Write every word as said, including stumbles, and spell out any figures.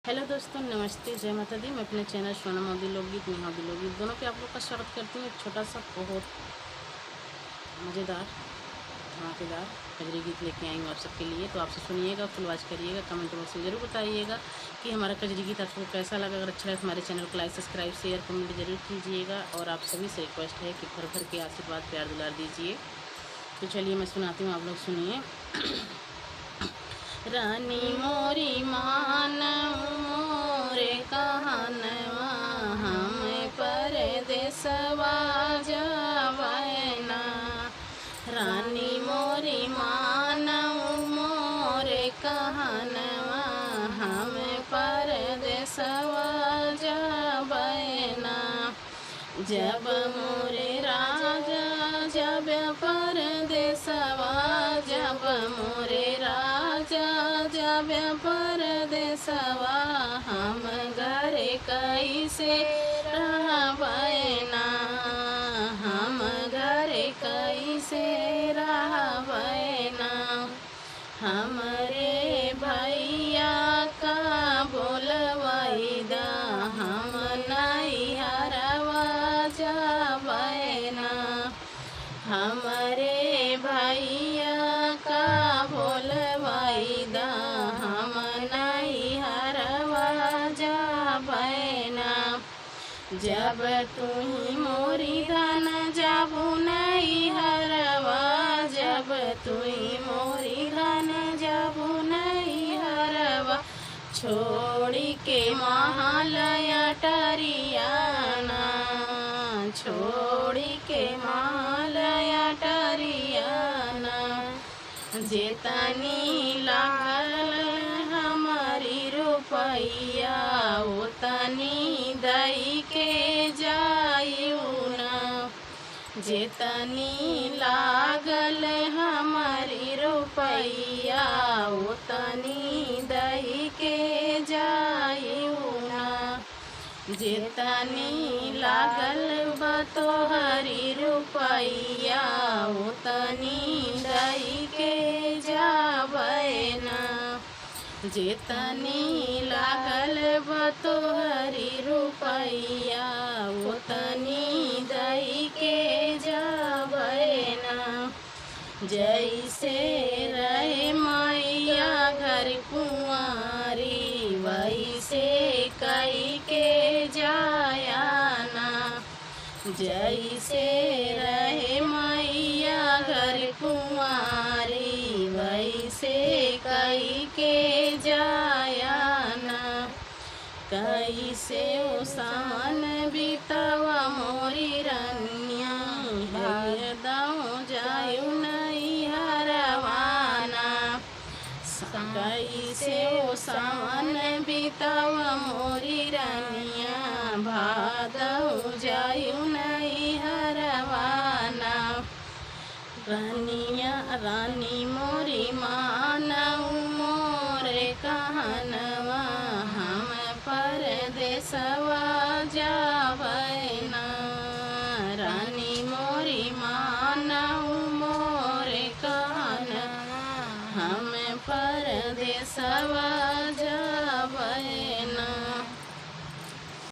हेलो दोस्तों, नमस्ते, जय माता दी। मैं अपने चैनल सोनम अवधी लोकगीत, नेहा अवधी लोकगीत दोनों पे आप लोग का स्वागत करती हूँ। एक छोटा सा बहुत मज़ेदार, धमाकेदार कजरी गीत लेके आई हूँ आप सबके लिए। तो आप सब सुनिएगा, फुल वॉच करिएगा, कमेंट बॉक्स में ज़रूर बताइएगा कि हमारा कजरी गीत आप सबको कैसा लगा। अगर अच्छा लगे तो हमारे चैनल को लाइक, सब्सक्राइब, शेयर, कमेंट ज़रूर कीजिएगा। और आप सभी से रिक्वेस्ट है कि भर भर के आशीर्वाद, प्यार, दुलार दीजिए। तो चलिए मैं सुनाती हूँ, आप लोग सुनिए। रानी मोरी मानउ मोरे कहनवा, हम परदेसवा जाबइ ना। रानी मोरी मानउ मोरे कहनवा, हम परदेसवा जाबइ ना। जब मोरे राजा जब परदेसवा, जब मोरे राजा जब परदेसवा, हम घरे कइसे रहबइ ना, हम घरे कइसे रहबइ ना। हमरे भइया का बोलवइ दा, हम नइहरवा जाबइ ना। हमरे भइया का बोलवइ दा, हम नइहरवा जाबइ ना। जब तुही मोरी धन जाबू नइहरवा, जब तुही मोरी धन जाबू नइहरवा, छोड़ि के महल अटरिया ना, छोड़ि के महल अटरिया ना। जेतनी लागल हमरी रुपइया, ओतनी दइ के जाइउ ना। जेतनी लागल हमरी रुपइया, ओतनी दइ के जाइउ ना। जेतनी लागल बा तोहरी रुपइया, ओतनी दइ के जाबइ ना। जेतनी लागल बा तोहरी रुपइया, ओतनी दइ के जाबइ ना। जइसे रहे मइया घर कुँवारी, वइसे कइ के जाया ना। जइसे रहे मइया घर कुँवारी, वइसे कइ के जाया ना। कइसे ओ सावन बितवा मोरी रनिया, भादउ जाइउ नइहरवा ना। कइसे ओ सावन बितवा मोरी रनिया, भादउ जाइउ नइहरवा ना। रनिया, रानी मोरी मानउ मोरे कहनवा, हम परदेसवा जाबइ ना। रानी मोरी मानउ मोरे कहनवा, हम परदेसवा